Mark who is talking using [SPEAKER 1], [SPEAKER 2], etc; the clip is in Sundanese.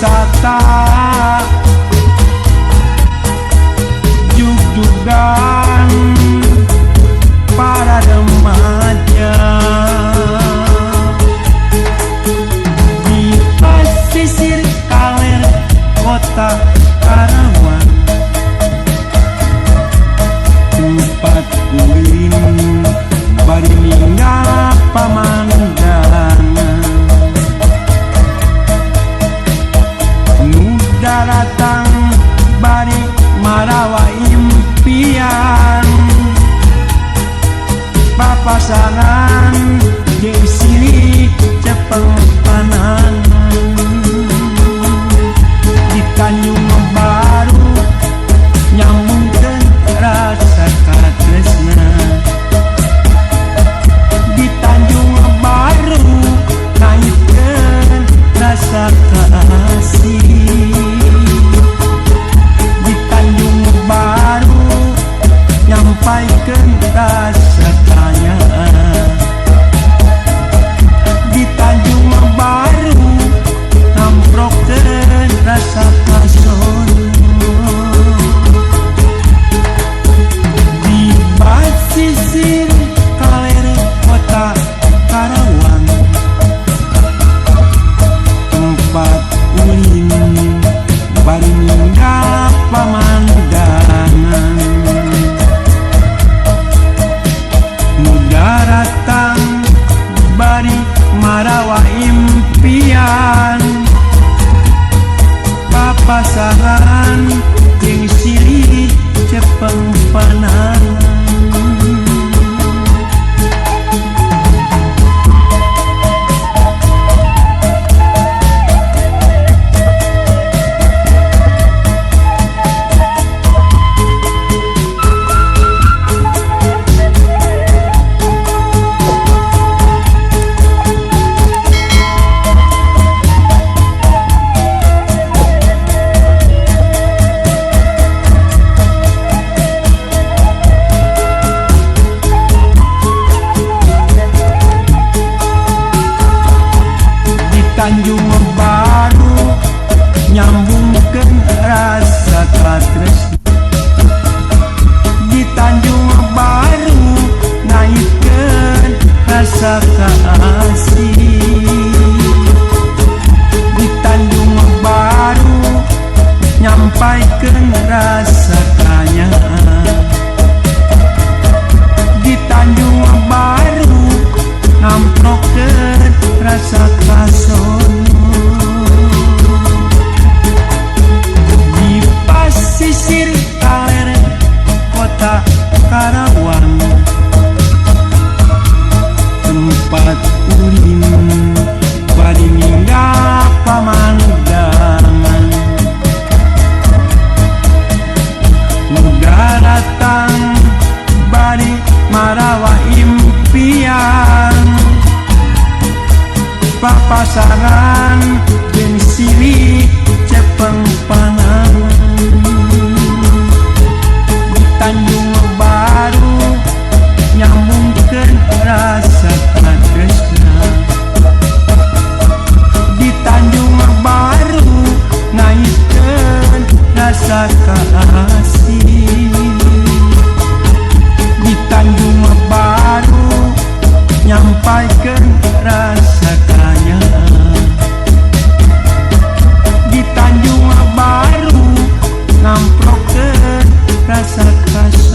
[SPEAKER 1] wisata jug-jugan para remaja di pesisir kaler kota Karawang tempat ulin bari ninggal pamandangan nu daratang bari marawa impian papasangan jeung silih cepeng panangan di Tanjung Baru nyambungkeun rasa katresna di Tanjung Baru ngaitkeun rasa kasih di Tanjung Baru nyampaikeun rasa tanya di Tanjung Baru ngamprokeun rasa kasono di basisir kaler kota Karawang tempat ulin bari ninggal pamandangan nu daratang bari marawa impian papasangan jeung silih cepeng panangan. Di Tanjung Baru nyambungkeun rasa katresna di Tanjung Baru ngaitkeun rasa kasih di Tanjung Baru nyampaikeun rasa tanya di Tanjung Baru ngamprokeun rasa kasono di pasisir kaler kota Karawang tempat ulin bari ninggal pamandangan nu daratang bari marawa impian papasangan jeung silih cepeng panangan di Tanjung Baru nyambungkeun rasa katresna di Tanjung Baru ngaitkeun rasa kasih di Tanjung Baru nyampaikeun rasa tanya di Tanjung Baru ngamprokeun rasa kasih.